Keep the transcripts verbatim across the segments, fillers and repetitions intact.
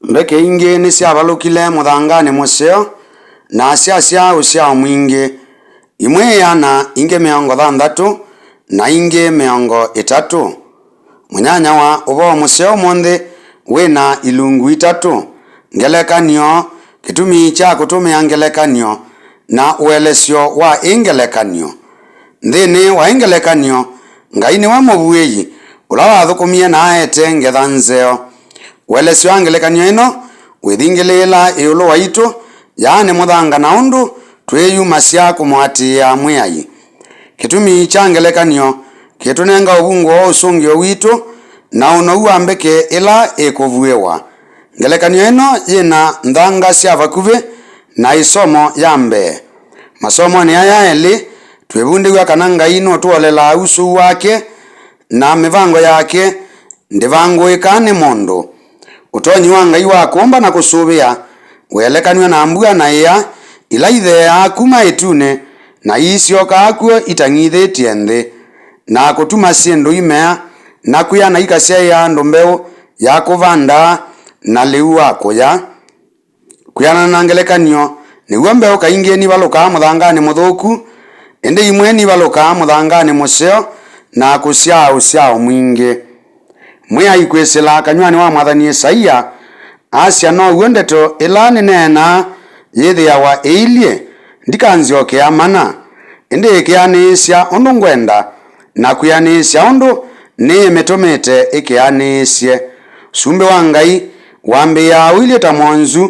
Mbeke ingĩ nĩsyavalũkile mũthanganĩ mũseo, na syasyaa ũsyao mwingĩ, imwe ĩana, ingĩ mĩongo thanthatũ, na ingĩ mĩongo ĩtatũ. Mũnyanyawa ũvoo mũseo ũmũnthĩ wĩ na ilungu itatũ: ngelekany'o, kĩtumi kya kũtũmĩa ngelekany'o, na ũelesyo wa ĩ ngelekany'o. Nthĩnĩ wa ĩ ngelekany'o, Ngai nĩwe mũvuĩi ũla wathũkũmie na aete ngetha nzeo. Ũelesyo wa ngelekany'o ĩno wĩthingĩlĩĩla ĩũlũ waitũ, yaani mũthanga, na ũndũ twĩyumasya kũmũatĩĩa Mwĩai. Kĩtumi kya ngelekany'o kĩtũnenga ũvungũo wa ũsũngĩo witũ na ũnou wa mbeke ĩla ĩkũvuĩwa. Ngelekany'o ĩno yĩ na nthanga sya vakuvĩ na ĩsomo ya mbee. Masomonĩ aya elĩ, twĩvundĩw'a kana Ngai nũtũolelaa usũu wake na mĩvango yake ndĩvangũĩkaa nĩ mũndũ. Ũtonyi wa Ngai wa kũmba na kũsũvĩa ũelekanw'a na mbua na ĩa ila itheeaa kuma ĩtunĩ na iisyokaa kw'o itang'ithĩtye nthĩ, na kũtuma syĩndũ imea, na kwĩa na ikasyaĩa andũ mbeũ ya kũvanda na lĩu wa kũya. Kwĩanana na ngelekany'o, nĩw'o mbeũ kaingĩ nivalũkaa mũthanganĩ mũthũku, ĩndĩ imwe nivalũkaa mũthanganĩ mũseo na kũsyaa ũsyao mwingĩ. Mwĩai kwĩsĩla kanyw'anĩ wa mwathani Ĩsaia asya, now'o ndeto ĩla nĩneenaa yĩthĩawa ĩilyĩ, ndikanzyokea mana, ĩndĩ ĩkeanĩĩsya ũndũ ngwenda, na kwĩanĩĩsya ũndũ nĩĩmĩtũmĩte ĩkeanĩĩsye. Ũsumbĩ wa Ngai wambĩĩaa ũilyĩ ta mwonzu,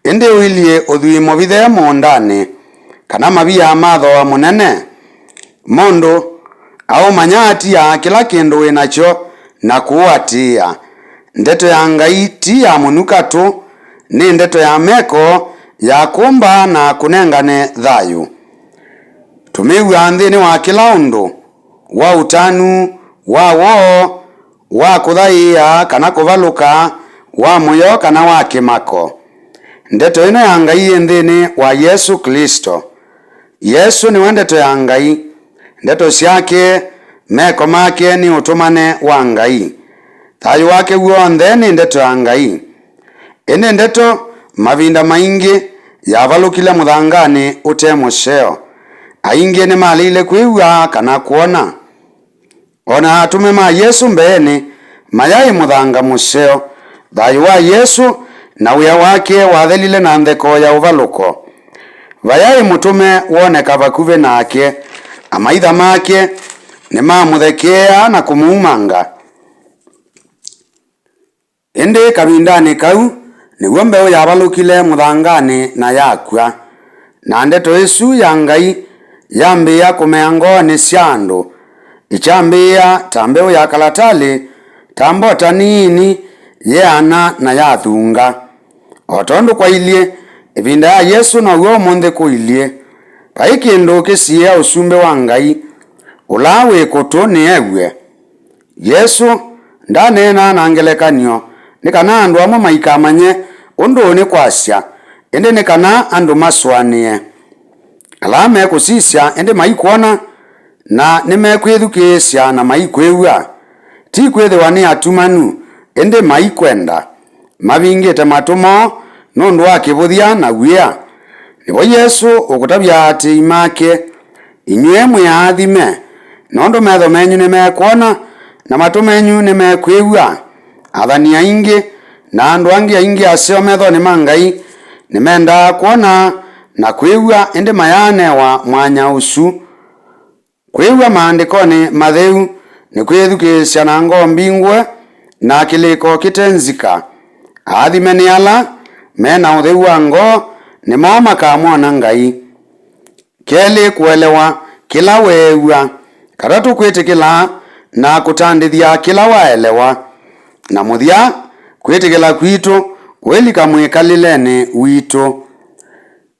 ĩndĩ ũilyĩ ũthwii mũvithe mũũndanĩ, kana mavia ma thooa mũnene. Mũndũ aũmanya atiaa kĩla kĩndũ wĩ nakyo na kũũatĩĩa. Ndeto ya Ngai ti ya mũnyuka tũ, nĩ ndeto ya meko ya kũmba na kũnengane thayũ. Tũmĩw'aa nthĩnĩ wa kĩla ũndũ, wa ũtanu, wa woo, wa kũthaĩĩa kana kũvalũka, wa mũyo kana wa kĩmako. Ndeto ĩno ya Ngai yĩ nthĩnĩ wa Yesũ Klĩsto. Yesũ nĩwe Ndeto ya Ngai. Ndeto syake, meko make nĩ ũtũmane wa Ngai. Thayũ wake w'onthe nĩ Ndeto ya Ngai. Ĩndĩ ndeto mavinda maingĩ yavalũkile mũthanganĩ ũte mũseo. Aingĩ nĩmaleile kwĩw'a kana kwona. O na atũme ma Yesũ mbeenĩ mayaĩ mũthanga mũseo. Thayũ wa Yesũ na wĩa wake wathelile na ntheko ya ũvalũko. Vayaĩ mũtũme woneka vakuvĩ nake. Amaitha make nĩmamũthekeaa na kũmũumanga. Ĩndĩ kavindanĩ kau, nĩw'o mbeũ yavalũkile mũthanganĩ na yakw'a. Na ndeto ĩsu ya Ngai yambĩĩa kũmea ngoonĩ sya andũ, ĩkyambĩĩa ta mbeũ ya kalatalĩ, ta mbota nini yeana na yathunga. O tondũ kwailyĩ ĩvinda ya Yesũ, now'o ũmũnthĩ kũilyĩ. Vai kĩndũ kĩsiĩĩa ũsumbĩ wa Ngai, ũla wĩ kũtũ nĩew'e. Yesũ ndaneenaa na ngelekany'o nĩ kana andũ amwe maikamanye ũndũ nĩ kwasya, ĩndĩ nĩ kana andũ masũanĩe. Ala mekũsisya ĩndĩ maikwona, na nĩmekwĩthukĩĩsya na maikwĩw'a. Ti kwĩthĩwa nĩ atumanu, ĩndĩ maikwenda. Mavingĩte matũ moo nũndũ wa kĩvũthya na wia. Nĩvo Yesũ ũkũtavya aatĩĩi make, inyw'ĩ mwĩ aathime, nũndũ metho menyu nĩmekwona, na matũ menyu nĩmekwĩw'a. Athani aingĩ na andũ angĩ aingĩ aseo methonĩ ma Ngai nĩmendaa kwona na kwĩw'a, ĩndĩ mayaanewa mwanya ũsu. Kwĩw'a Maandĩkonĩ Matheu nĩ kwĩthukĩĩsya na ngoo mbingũe na kĩlĩko kĩte nzika. Aathime nĩ ala me na ũtheu wa ngoo, nĩmo makamwona Ngai. Kelĩ, kũelewa kĩla weew'a. Katatũ, kwĩtĩkĩla na kũtandĩthya kĩla waelewa. Na mũthya, kwĩtĩkĩla kwitũ kũilika mwĩkalĩlenĩ witũ.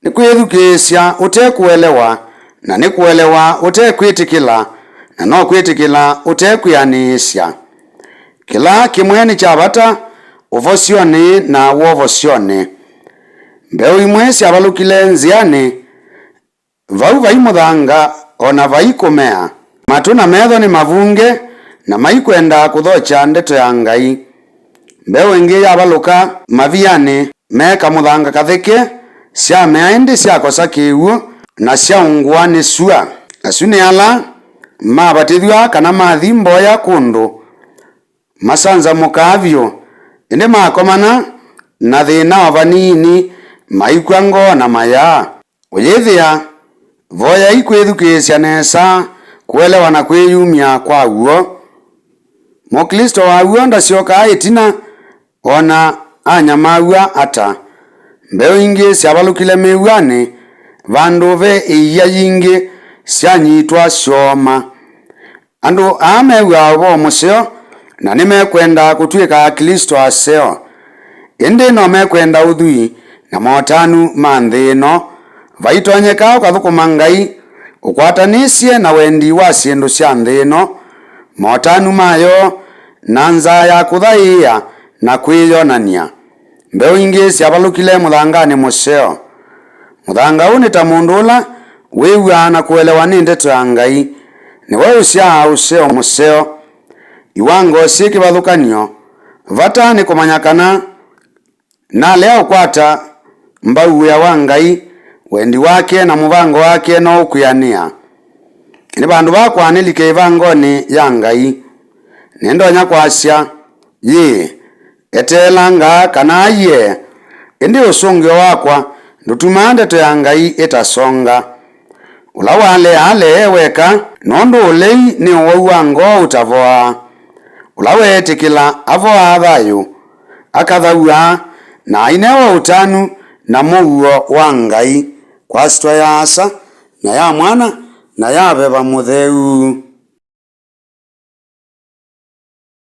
Nĩ kwĩthukĩĩsya ũte kũelewa, na nĩ kũelewa ũte kwĩtĩkĩla, na no kwĩtĩkĩla ũte kwĩanĩĩsya. Kĩla kĩmwe nĩ kya vata ũvosyonĩ na wovosyonĩ. Mbeũ imwe syavalũkile nzĩanĩ, vau vai mũthanga, o na vai kũmea. Matũ na metho nĩ mavunge, na maikwenda kũthokya ndeto ya Ngai. Mbeũ ĩngĩ yavalũka mavianĩ, meeka mũthanga katheke, syamea ĩndĩ syakosa kĩw'ũ, na syaũngũa nĩ sua. Asu nĩ ala mavatĩthw'a kana mathi mboya kũndũ masanzamũkaa vyũ, ĩndĩ makomana na thĩna o vanini, maikw'a ngoo na mayaa. Ũyĩthĩa, voyai kwĩthukĩĩsya nesa, kũelewa na kwĩyumya kwa w'o. Mũklĩsto wa w'o ndasyokaa ĩtina o na anyamaw'a ata. Mbeũ ingĩ syavalũkile mĩw'anĩ, vandũ ve ĩia yingĩ syanyitwa syooma. Andũ aa mew'aa ũvoo mũseo na nĩmekwenda kũtw'ĩka Aklĩsto aseo. Ĩndĩ no mekwenda ũthwii na motanu ma nthĩ ĩno. Vaitonyeka ũkathũkũma Ngai ũkwatanĩsye na wendi wa syĩndũ sya nthĩ ĩno, motanu mayo, na nzaa ya kũthaĩĩa na kwĩyonany'a. Mbeũ ingĩ syavalũkile mũthanganĩ mũseo. Mũthanga ũũ nĩ ta mũndũ ũla wĩw'aa na kũelewa nĩ ndeto ya Ngai. Nĩwe ũsyaa ũseo mũseo. Iwango syĩ kĩvathũkany'o. Vata nĩ kũmanya kana nalea ũkwata mbau wĩa wa Ngai, wendi wake na mũvango wake no ũkwĩanĩa. Nĩ vandũ vakwa nĩlike ĩvangonĩ ya Ngai. Nĩndonya kwasya, yĩĩ, eteelanga kana aiee, ĩndĩ ũsũngĩo wakwa ndũtumaa ndeto ya Ngai ĩtasonga. Ũla waleaa alee weka, nũndũ ũlei nĩ ũwau wa ngoo ũtavoaa. Ũla weetĩkĩla avoaa thayũ, akathaw'a, na ainewa ũtanu na mũuo wa Ngai, kwa syĩtwa ya Asa, na ya Mwana, na ya Veva Mũtheu.